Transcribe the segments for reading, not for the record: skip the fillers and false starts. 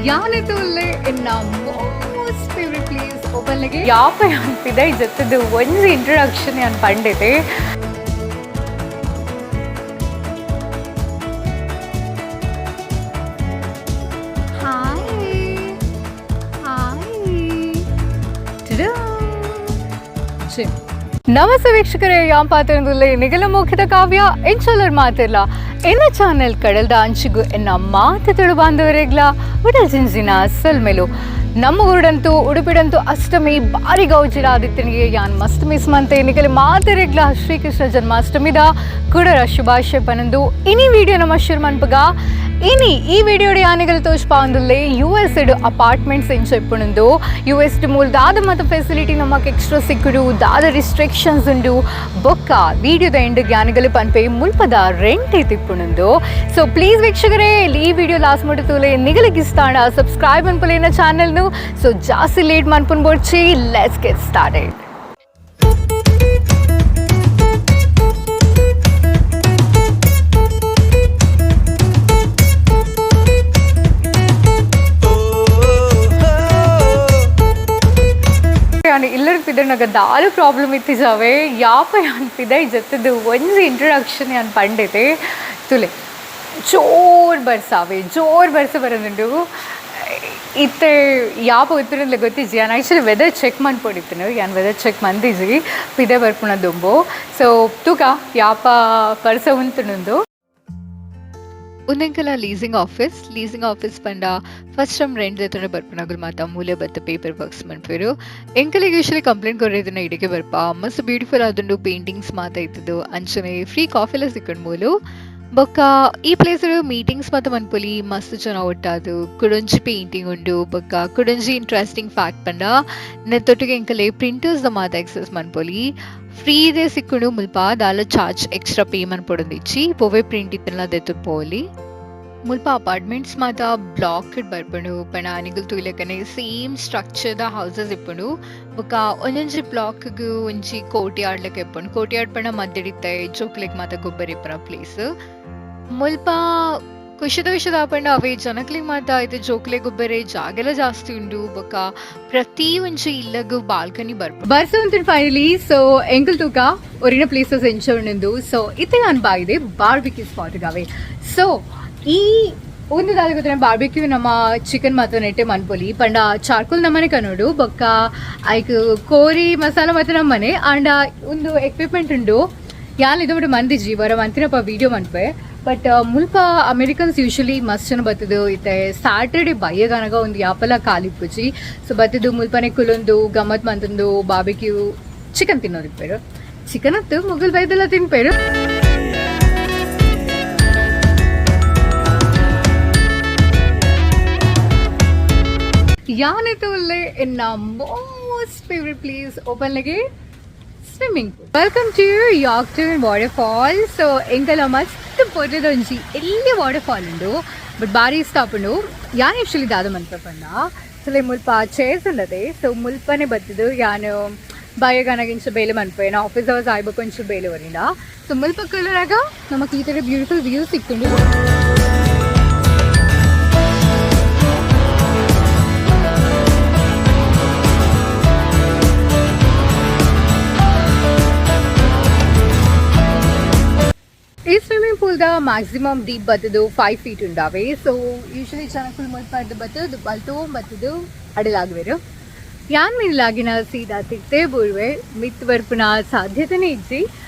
ಯಾನೆತುಲ್ಲೆ ಎನ್ನ most favourite place ಓಪನ್ಲೆಗೆ ಯಾಪ ಅನ್ಪಿದೆ ಜೊತೆದು ಒಂಜಿ ಇಂಟ್ರೊಡಕ್ಷನ್ ಯಾನ್ ಪಂಡಿದೆ. Hi hi. ಜಿಮ್. ನಮಸ್ತೆ ವೀಕ್ಷಕರೇ, ಯಾಂ ಪಾತ್ರದುಲ್ಲೆ ನಿಗಲ ಮೋಖಿತ ಕಾವ್ಯ ಎಂಚಲರ್ ಮಾತಿಲ್ಲ ಎನ್ನ ಚಾನೆಲ್ ಕಡಲ್ದ ಅಂಚಿಗು ಎನ್ನ ಮಾತು ತುಳು ಬಾಂಧವರಿಗ್ಲ ಉಡಲ್ ಜಿಂಜಿನ ಸಲ್ಮೆಲು. ನಮ್ಮ ಊರುಡಂತೂ ಉಡುಪಿಡಂತೂ ಅಷ್ಟಮಿ ಬಾರಿ ಗೌಜಿರ ಆದಿತ್ಯನಿಗೆ ಯಾನ್ ಮಸ್ತ್ ಮಿಸ್ ಮಂತೆ. ನಿಗಲ ಮಾತೆರೆಗ್ಲ ಶ್ರೀಕೃಷ್ಣ ಜನ್ಮಾಷ್ಟಮಿದ ಕುಡರ ಶುಭಾಶಯ ಪನಂದು ಇನಿ ವಿಡಿಯೋ ನಮ್ಮ ಶುರು ಮನ್ಪಗ. ಇನಿ ಈ ವಿಡಿಯೋಡು ಯಾನಿಗಲ್ ತೋಜ್ಪಾಂದುಲ್ಲೆ ಯು ಎಸ್ ಇಡು ಅಪಾರ್ಟ್ಮೆಂಟ್ಸ್ ಎಂಚ ಇಪ್ಪುನುಂದು, ಯು ಎಸ್ ಮೂಲ ದಾದ ಮತ ಫೆಸಿಲಿಟಿ ನಮಕ್ ಎಕ್ಸ್ಟ್ರಾ ಸಿಕ್ಕುಡು, ದಾದ ರಿಸ್ಟ್ರಿಕ್ಷನ್ಸ್ ಉಂಡು, ಬೊಕ್ಕ ವಿಡಿಯೋದ ಎಂಡ್ ಜ್ಞಾನಿಗಲು ಪನ್ಪೆ ಮುಲ್ಪದ ರೆಂಟ್ ಇಪ್ಪುನುಂದು. ಸೊ ಪ್ಲೀಸ್ ವೀಕ್ಷಕರೇ, ಈ ವಿಡಿಯೋ ಲಾಸ್ಟ್ ಮುಟ್ಟ ತೂಲೆ. ನಿಗಲಿಗೆ ಇಷ್ಟಾಂಡ ಸಬ್ಸ್ಕ್ರೈಬ್ ಅನ್ಪುಲೇನ ಚಾನೆಲ್ನು. ಸೊ ಜಾಸ್ತಿ ಲೇಟ್ ಮನ್ಪುನ್ ಬೋಡ್ಚಿ, let's get started. ಯಾನ್ ಇಲ್ಲರ್ ಪಿದರ್ನಾಗ ದಾಲ ಪ್ರಾಬ್ಲಮ್ ಇತ್ತಿಜಾವೆ. ಯಾಪ ಯಾನ್ ಪಿದೈ ಜತ್ತದು ಒಂಜಿ ಇಂಟ್ರೊಡಕ್ಷನ್ ಯಾನ್ ಪಂಡಿತೆ. ತುಲೆ ಜೋರ್ ಬರ್ಸಾವೆ, ಜೋರ್ ಬರ್ಸ ಬರೋದುಂಡು. ಇತ್ತೆ ಯಾಪ ಗೊತ್ತಿರಲ್ಲ ಗೊತ್ತಿಜ್ಜಿ. ಯಾನ್ ಆ್ಯಕ್ಚುಲಿ ವೆದರ್ ಚೆಕ್ ಮನ್ಪೊಡಿತ್ತಿನ. ಯಾನ್ ವೆದರ್ ಚೆಕ್ ಮಂದಿಜಿ ಪಿದೆ ಬರ್ಪುಣ ದುಂಬು. ಸೊ ತೂಕ ಯಾಪ ಬರ್ಸ ಉಂತುನುಂದು. ಉಂದೆಂಕಲ ಲೀಸಿಂಗ್ ಆಫೀಸ್. ಲೀಸಿಂಗ್ ಆಫೀಸ್ ಪಂಡ ಫಸ್ಟ್ ಟೈಮ್ ರೆಂಟ್ ದೆತ್ತೊಂಡ ಬರ್ಪುನಗುಲು ಮಾತ ಮೂಲೆ ಬತ್ತ ಪೇಪರ್ ವರ್ಕ್ಸ್ ಮನ್ಪುವೆರು. ಎಂಕಲೆಗ್ ಯೂಶಲಿ ಕಂಪ್ಲೇಂಟ್ ಕೊರ್ರೆದಿನ ಇಡೆಗೆ ಬರ್ಪ. ಮಸ್ತ್ ಬ್ಯೂಟಿಫುಲ್ ಆದುಂಡು, ಪೇಂಟಿಂಗ್ಸ್ ಮಾತ ಇತ್ತುದು. ಅಂಚನೆ ಫ್ರೀ ಕಾಫಿಲ ಸಿಕ್ಕುಂಡು ಮೂಲು. ಬೊಕ್ಕ ಈ ಪ್ಲೇಸ್ ಮೀಟಿಂಗ್ಸ್ ಮಾತ ಮನ್ಪೊಲಿ ಮಸ್ತ್ ಜನ ಒಟ್ಟಾದು. ಕುಡೊಂಜಿ ಪೇಂಟಿಂಗ್ ಉಂಡು. ಬೊಕ್ಕ ಕುಡೊಂಜಿ ಇಂಟ್ರೆಸ್ಟಿಂಗ್ ಫ್ಯಾಕ್ಟ್ ಪಂಡ ನೆತ್ತೊಟ್ಟಿಗೆ ಎಂಕಲೆ ಪ್ರಿಂಟರ್ಸ್ ದ ಮಾತ ಎಕ್ಸೆಸ್ ಮನ್ಪೊಲಿ. ಫ್ರೀ ದೆ ಸಿಕ್ಕುಂಡು ಮುಲ್ಪ, ದಾಲ ಚಾರ್ಜ್ ಎಕ್ಸ್ಟ್ರಾ ಪೇ ಮನ್ಪೊಡುಂದಿಜ್ಜಿ. ಒವ್ವೆ ಪ್ರಿಂಟ್ ಇತ್ತುಂಡಲ ದೆತ್ತುದು ಪೋವೊಲಿ. ಮುಲ್ಪ ಅಪಾರ್ಟ್ಮೆಂಟ್ಸ್ ಮಾತ ಬ್ಲಾಕ್ ಬರ್ಪುಂಡು. ಪಂಡ ನಿಗುಲ್ ತೂಯಿಲೆಕನೆ ಸೇಮ್ ಸ್ಟ್ರಕ್ಚರ್ ದ ಹೌಸಸ್ ಇಪ್ಪುಂಡು. ಬೊಕ್ಕ ಒಂಜೊಂಜಿ ಬ್ಲಾಕ್ ಗ್ ಒಂಜಿ ಕೋರ್ಟ್ ಯಾರ್ಡ್ ಲೆಕ ಇಪ್ಪುಂಡು. ಕೋರ್ಟ್ ಯಾರ್ಡ್ ಪಂಡ ಮಧ್ಯಡಿತ್ತೆ ಜೋಕ್ಲೆಗ್ ಮಾತ ಗೊಬ್ಬೆರೆ ಇಪ್ಪುನ ಪ್ಲೇಸ್. ಮುಲ್ಪ ಖುಷಿದ ವಿಷಯ ದಾದ ಅವೇ ಜನಕ್ಲೆಗ್ ಮಾತ ಇತ್ತೆ ಜೋಕ್ಲೆಗ್ ಗೊಬ್ಬೆರೆ ಜಾಗೆಲ ಜಾಸ್ತಿ ಉಂಡು. ಬೊಕ್ಕ ಪ್ರತಿ ಒಂಜಿ ಇಲ್ಲಗ್ ಬಾಲ್ಕನಿ ಬರ್ಪುಂಡು. ಬರ್ಸ ಉಂತುಂಡು ಫೈನಲಿ. ಸೊ ಎಂಕುಲ್ ತೂಕ ಒರಿನ ಪ್ಲೇಸಸ್ ಎಂಚ ಉಂಡು. ಸೊ ಇತ್ತೆ ಯಾನ್ ಬಾಯಿದೆ ಬಾರ್ಬಿಕ್ಯೂ ಸ್ಪಾಟ್ ಗಾವೆ. ಸೊ ಈ ಒಂದು ದಾದ ಗೊತ್ತಿನ ಬಾರ್ಬಿಕ್ಯೂ ನಮ್ಮ ಚಿಕನ್ ಮಾತ್ರ ನೆಟ್ಟೆ ಮನ್ಪೊಲಿ. ಪಂಡ ಚಾರ್ಕೋಲ್ ನಮ್ಮನೆ ಕನೋಡು, ಬೊಕ್ಕ ಐಕ್ ಕೋರಿ ಮಸಾಲ ಮಾತ್ರ ನಮ್ಮನೆ. ಅಂಡ ಒಂದು ಎಕ್ವಿಪ್ಮೆಂಟ್ ಉಂಡು. ಯಾನ್ ಇದು ಬಿಟ್ಟು ಮಂದಿಜಿ ಬರ ಮಂತಿನಪ್ಪ ವಿಡಿಯೋ ಮನ್ಪೆ. ಬಟ್ ಮುಲ್ಪ ಅಮೆರಿಕನ್ಸ್ ಯೂಶಲಿ ಮಸ್ತ್ ಜನ ಬತ್ತದು. ಇತ್ತೆ ಸ್ಯಾಟರ್ಡೆ ಬಯ್ಯಗನಗ ಒಂದು ಯಾಪಲ ಖಾಲಿ ಇಪ್ಪುಜಿ. ಸೊ ಬತ್ತದು ಮುಲ್ಪನೆ ಕುಲೊಂದು ಗಮ್ಮತ್ ಮಂತೊಂದು ಬಾರ್ಬಿಕ್ಯೂ ಚಿಕನ್ ತಿನ್ನೋದಿಪ್ಪೇರು. ಚಿಕನ್ ಅತ್ತು ಮುಗುಲ್ ಬೈದೆಲ್ಲ ತಿನ್ಪೇರು. ಯಾನೆತುಲ್ಲೆ ಎನ್ನ ಮೋಸ್ಟ್ ಫೇವ್ರೆಟ್ ಪ್ಲೇಸ್ ಓಪನ್ಲೆಗೆ swimming pool. Welcome to Yorktown waterfall. So ಎಂಕಲ ಮಸ್ತ್ ಪೊರ್ಲುದೊಂಜಿ ಎಲ್ಲಿ ವಾಟರ್ ಫಾಲ್ ಉಂಡು. ಬಟ್ ಬಾರಿ ಇಷ್ಟ ಆಪುಂಡು. ಯಾನ್ ಆ್ಯಕ್ಚುಲಿ ದಾದ ಮನ್ಪೆ ಪಂಡ ಸೊ ಮುಲ್ಪ ಚೇರ್ಸ್ ಉಂಡತೆ. ಸೊ ಮುಲ್ಪನೆ ಬತ್ತದು ಯಾನು ಬಯ್ಯಗನಗ ಬೇಲೆ ಮನ್ಪೆ. ನಾ ಆಫೀಸ್ ಅವರ್ಸ್ ಆಯ್ಬೇಕು ಒಂಚೂರು ಬೇಲೆ ವರಿಂದ. ಸೊ ಮುಲ್ಪ ಕುಲ್ಲುನಗ ನಮಕ್ ಈ ಥರ ಬ್ಯೂಟಿಫುಲ್ ವ್ಯೂ ಸಿಕ್ಕುಂಡು. ಈ ಸ್ವಿಮ್ಮಿಂಗ್ ಪೂಲ್ದ ಮ್ಯಾಕ್ಸಿಮಮ್ ಡೀಪ್ ಬತ್ತದು 5 ಫೀಟ್ ಉಂಡಾವೆ. ಸೊ ಯೂಶಲಿ ಜನಕುಲು ಮುಲ್ಪ ಬತ್ತದು ಬಲ್ತೋ ಬತ್ತದು ಅಡಲಾಗುವೆರು. ಯಾನ್ ಮೀನ್ಲಾಗಿನ ಸೀದಾ ತಿಕ್ತೇ ಬೂರ್ವೆ, ಮಿತ್ ಬರ್ಪುನ ಸಾಧ್ಯತೆನೇ ಇಜ್ಜಿ.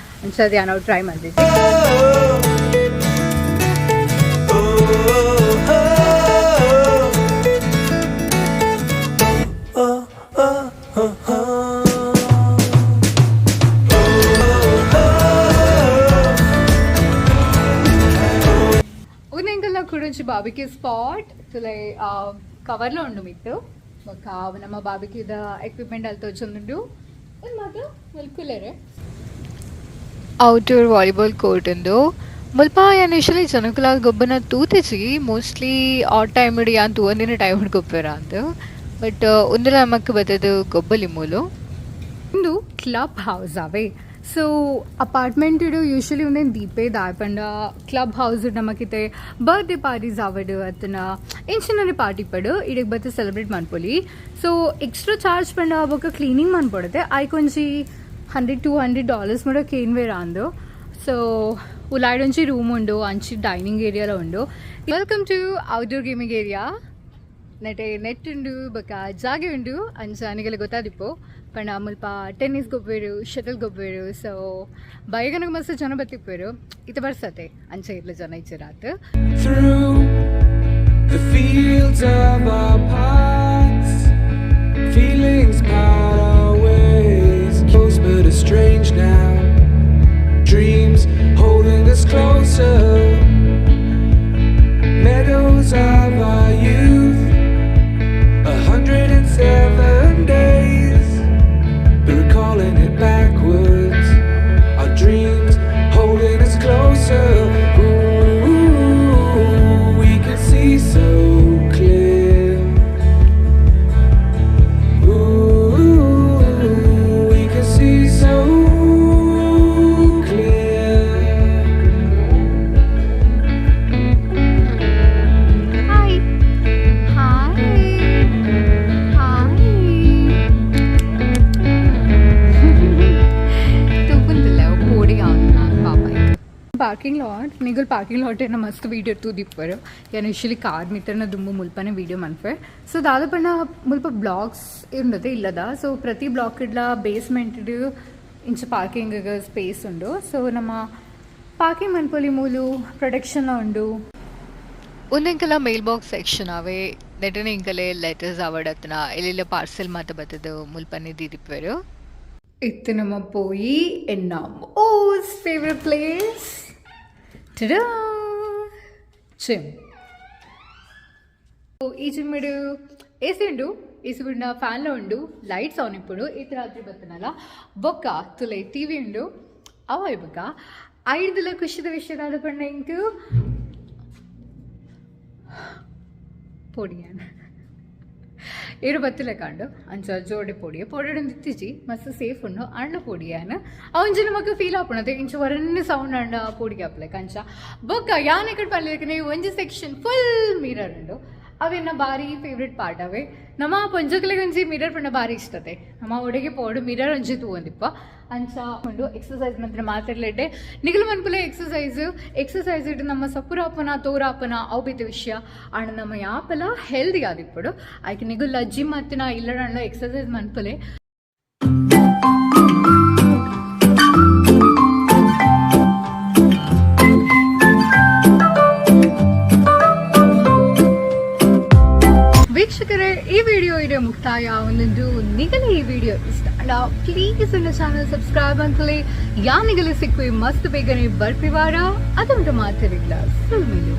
ಅಂಚಾದ್ ಯಾನ್ ಅವು ಟ್ರೈ ಮಂದಿಜ್ಜಿ. ಉಂದೆಂಕಲ್ನ ಕುಡೊಂಜಿ ಬಾರ್ಬಿಕ್ಯೂ ಸ್ಪಾಟ್ ತುಲೆ ಕವರ್ಲ ಉಂಡು ಮಿತ್ತು. ಬೊಕ್ಕ ನಮ್ಮ ಬಾರ್ಬಿಕ್ಯೂದ ಎಕ್ವಿಪ್ಮೆಂಟ್ ಅಲ್ಲಿ ತೋಜೊಂದುಂಡು. ಉಂದು ಮಾತ ಮುಲ್ಪ ಕುಲ್ಲೆರೆ. ಔಟ್ಡೋರ್ ವಾಲಿಬಾಲ್ ಕೋರ್ಟ್ ಉಂದು. ಮುಲ್ಪ ಯಾನ್ ಯೂಶಲಿ ಜನಕುಲಾದ್ ಗೊಬ್ಬುನ ತೂತಿಜಿ. ಮೋಸ್ಟ್ಲಿ ಆ ಟೈಮ್ ಯಾನ್ ತೂವಂದಿನ ಟೈಮ್ ಗೊಬ್ಬೆರ ಅಂದ್. ಬಟ್ ಉಂದುಲ ನಮಕ್ ಬತ್ತುದು ಗೊಬ್ಬಲಿ ಮೂಲು. ಉಂದು ಕ್ಲಬ್ ಹೌಸ್ ಆವೆ. ಸೊ ಅಪಾರ್ಟ್ಮೆಂಟ್ ಯೂಶಲಿ ಉಂದೆನ್ ದೀಪೆ ದಾಯೆ ಪಂಡ ಕ್ಲಬ್ ಹೌಸ್ ನಮಕಿತೆ ಬರ್ತ್ಡೇ ಪಾರ್ಟೀಸ್ ಆವಡ್ ಅತ್ತನ ಎಂಚಿನನೆ ಪಾರ್ಟಿ ಪಡು ಇಡೆಗ್ ಬತ್ತ್ ಸೆಲೆಬ್ರೇಟ್ ಮನ್ಪೊಲಿ. ಸೊ ಎಕ್ಸ್ಟ್ರಾ ಚಾರ್ಜ್ ಪಂಡ ಬೊಕ ಕ್ಲೀನಿಂಗ್ ಮನ್ಪೊಡತೆ. ಐಕೊಂಜಿ $100 $200 ಮುಟ ಕೇನ್ವೇರ್ ಅಂದು. ಸೊ ಉಲಾಯ್ಡ್ ರೂಮ್ ಉಂಡು, ಅಂಚಿ ಡೈನಿಂಗ್ ಏರಿಯಾಲ ಉಂಡು. Welcome to outdoor gaming area. ನೆಟೆ net ಉಂಡು, ಬೊಕ ಜಾಗೆ ಉಂಡು. ಅಂಚ ನಿಗಲೆ ಗೊತ್ತಾದಿಪ್ಪು ಪಂಡ ಮುಲ್ಪ ಟೆನ್ನಿಸ್ ಗೊಬ್ಬೆರು, ಶಟಲ್ ಗೊಬ್ಬೆರು. ಸೊ ಬೈಗನಗ ಮಸ್ತ್ ಜನ ಬತ್ತಿಪ್ಪೆರು. ಇತ್ತೆ ಬರ್ಸತೆ, ಅಂಚ ಇರ್ಲ ಜನ ಇಚ್ಚರಾತ್. Through the fields of our parts. Feelings part our ways, close but estranged now. Dreams holding us closer. Meadows of our youth, 107 days. But recalling it backwards. Our dreams holding us closer. Ooh, we can see so clear. Ooh, we can see so clear. Hi hi hi. ತೂಪುಂದಿಲ್ಲ ಪೋಡಿ ಪಾಪ. Parking lot, ನಿಗಲ್ parking lot ಏನ ಮಸ್ತ್ video ತೂದಿಪ್ಪರು. ಯಾನ್ usually car ಮಿತ್ರನ ದುಂಬು ಮುಲ್ಪನೆ video ಮನ್ಪೆ. ಸೊ ದಾದ ಪಂಡ ಮುಲ್ಪ ಬ್ಲಾಕ್ಸ್ ಉಂಡತೆ ಇಲ್ಲದ. ಸೊ ಪ್ರತಿ ಬ್ಲಾಕ್ ಇಡ್ಲ ಬೇಸ್ಮೆಂಟ್ ಇಂಚ ಪಾರ್ಕಿಂಗ್ ಸ್ಪೇಸ್ ಉಂಡು. ಸೊ ನಮ್ಮ ಪಾರ್ಕಿಂಗ್ ಮನ್ಪೊಲಿ. ಮೂಲು ಪ್ರೊಟೆಕ್ಷನ್ ಉಂಡು. ಉಂದೆಂಕಲ ಮೇಲ್ ಬಾಕ್ಸ್ ಸೆಕ್ಷನ್ ಅವೇ. ನೆಟನೆ ಇಂಕಲೆ ಲೆಟರ್ಸ್ ಅವಡತ್ನ ಎಲ್ಲೆಲ್ಲ ಪಾರ್ಸೆಲ್ ಮಾತ ಬತ್ತದು ಮುಲ್ಪನೆ ದೀದಿಪ್ಪೆರು. ಇತ್ತೆ ನಮ್ಮ ಪೋಯಿ ಎನ್ನ ಮೋಸ್ಟ್ ಫೇವ್ರೆಟ್ ಪ್ಲೇಸ್, ಜಿಮ್. ಈ ಜಿಮ್ ಎಸಿ ಉಂಡು, ಎಸಿ ಉಂಡ, ಫ್ಯಾನ್ಲ ಉಂಡು, ಲೈಟ್ಸ್ ಆನ್ ಇಪ್ಪುಂಡು ಇತ್ತೆ ರಾತ್ರಿ ಬತ್ತನಲ್ಲ. ಬೊಕ್ಕ ತುಲೆ ಟಿವಿ ಉಂಡು. ಅವ ಬೊಕ್ಕ ಐಡ್ದಲ ಖುಷಿದ ವಿಷಯ ದಾದ ಪಂಡ ಎಂಕ್ ಪೊಡಿಯಾನ ಏರು ಬತ್ತಿಲ್ಲ ಕಾಂಡು. ಅಂಚ ಜೋಡೆ ಪೊಡಿಯ ಪೊಡಿಯೊಂದು ಇತ್ತಿಜಿ, ಮಸ್ತ್ ಸೇಫ್ ಉಂಡು. ಅಂಡ ಪೊಡಿಯಾನ ಅವಂಜಿ ನಮಕ್ ಫೀಲ್ ಆಪುಣತೆ ಇಂಚ ವರನ್ನೆ ಸೌಂಡ್ ಅಂಡ ಪೊಡಿಗೆ ಆಪ್ಲೆಕ್ ಅಂಚ. ಬೊಕ್ಕ ಯಾನ್ ಎಕಡೆ ಪನ್ಲೆಕನೆ ಒಂಜಿ ಸೆಕ್ಷನ್ ಫುಲ್ ಮಿರರ್ ಉಂಡು. ಅವೆನ್ನ ಬಾರಿ ಫೇವ್ರೆಟ್ ಪಾರ್ಟ್ ಅವೆ. ನಮ್ಮ ಪೊಂಜೋಕುಲೆಗ್ ಒಂಜಿ ಮಿರರ್ ಪಂಡ ಬಾರಿ ಇಷ್ಟತೆ. ನಮ್ಮ ಒಡೆಗೆ ಪೋಡು ಮಿರರ್ ಒಂಜಿ ತೂವೊಂದಿಪ್ಪ. ಅಂಚ ಉಂಡು. ಎಕ್ಸಸೈಸ್ ಮಂತ್ರ ಮಾತೆರ್ಲೆಡ್ಡೆ ನಿಗಲು ಮನ್ಪುಲೆ ಎಕ್ಸಸೈಸ್. ಎಕ್ಸಸೈಸ್ ಇಟ್ಟು ನಮ್ಮ ಸಪುರಾಪನ ತೋರಾಪನ ಅವು ಬೇತೆ ವಿಷಯ. ಆಂಡ ನಮ್ಮ ಯಾಪಲ ಹೆಲ್ದಿ ಆದಿಪ್ಪಡು. ಐಕ್ ನಿಗುಲ್ಲ ಜಿಮ್ ಹತ್ತಿನ ಇಲ್ಲಡಂಡ ಎಕ್ಸಸೈಸ್ ಮನ್ಪುಲೆ. ವೀಕ್ಷಕರೇ, ಈ ವಿಡಿಯೋ ಇದೆ ಮುಕ್ತಾಯ. ಒಂದೊಂದು ನಿಗಲ ಈ ವಿಡಿಯೋ ಇಷ್ಟ ಅಲ್ಲ, ಪ್ಲೀಸ್ ನನ್ನ ಚಾನಲ್ ಸಬ್ಸ್ಕ್ರೈಬ್ ಅಂತಲೇ. ಯಾ ನಿಗಲ ಸಿಕ್ಕುವೆ ಮಸ್ತ್ ಬೇಗನೆ ಬರ್ಪಿವಾರ. ಅದೊಂದು ಮಾತಿರಿಲ್ಲ ಸುಳ್ಮಿಲು.